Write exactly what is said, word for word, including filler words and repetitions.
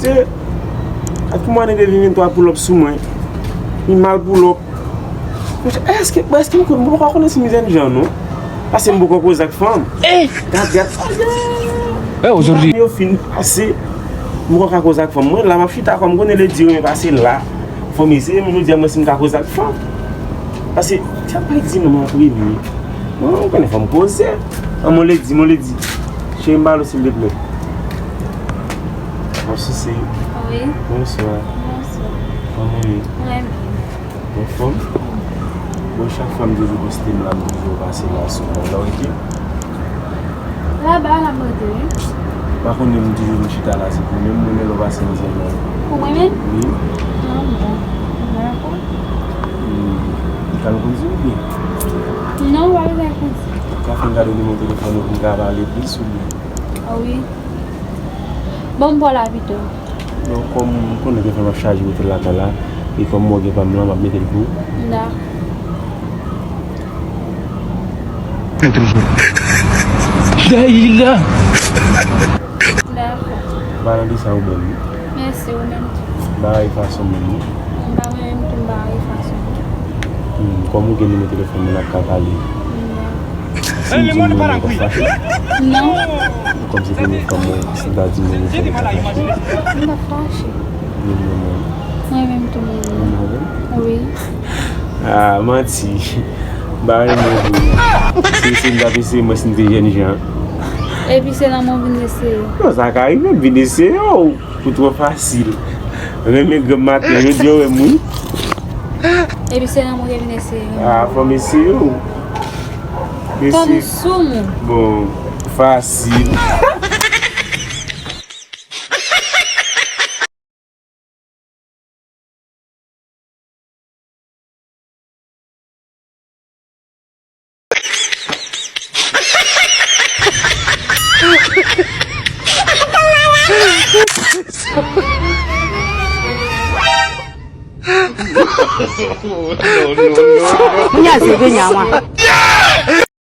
At ki mwen te vin vin twa pull up sou mwen. Li mal pull up. Mwen di, èske, bon, èske m konn, m poko konnen si m jènjan non. Paske m poko koze ak fanm. Gad, gad. Yo fin pase. M poko ka koze ak fanm. Mwen la m ap chita kòm konnen Lady renmen pase la. Fanm eseye, men jodi a mwen si m ka koze ak fanm. Paske, sa pa di non mwen premye. Mwen, mwen konnen fanm koze. An, mon Lady, mon Lady. Cheri m pale w silvouplè. Bon, Sisi. Wi. Bonswa. Bonswa. Kòman w ye? Mwen byen. Anfòm? Bon, chak fwa m toujou poste m la, m toujou pase la sou mwen la, oke? Laba, la m rete, wi. Pa konnen m toujou vin chita la, se pou mwen, mwen menm lè w pase m di mwen. Pou mwen menm? Wi. Ah, bon. Dakò. Hmm. Ou pral kondi oubyen? Non, m pa bezwen kondi. Ou ka fè m gade nimewo telefòn ou pou m ka pale plis oubyen? Ah, wi. Bon, m pral la pito. Non, kòm ou konnen gen fè m ap chaje mete l lakay la, e kòm mwen gen pa m lan, m ap mete l pou ou. Dakò. Dayila! Dakò. Ba nan de sa ou menm. Mèsi, ou menm tou. Ba e fason menm, non? M pa renmen m tou, m pa renmen fason. Hmm, kòm ou gen nimewo telefòn mwen, n ap ka pale. Non. Si m di w non, ou pa fache? Non. Kòm se premye fwa mwen, si m ta di non, ou fè m ta fache? M pa fache. Mwen menm, mwen menm. Mwen menm tou, mwen menm. Mwen menm? Wi. Ah, manti. M pa renmen vre. Se, se m t ap eseye mwen si m te jènjan. Epi se lanmou w vin eseye? Non, sa ka rive m vin eseye w. Ou twò fasil. Renmen granm maten, jodi a w wè m wi. Epi se lanmou w te vin eseye. Ah, fò m eseye w. Tann sou mwen. Bon, fasil. Kounya se kounya mwen.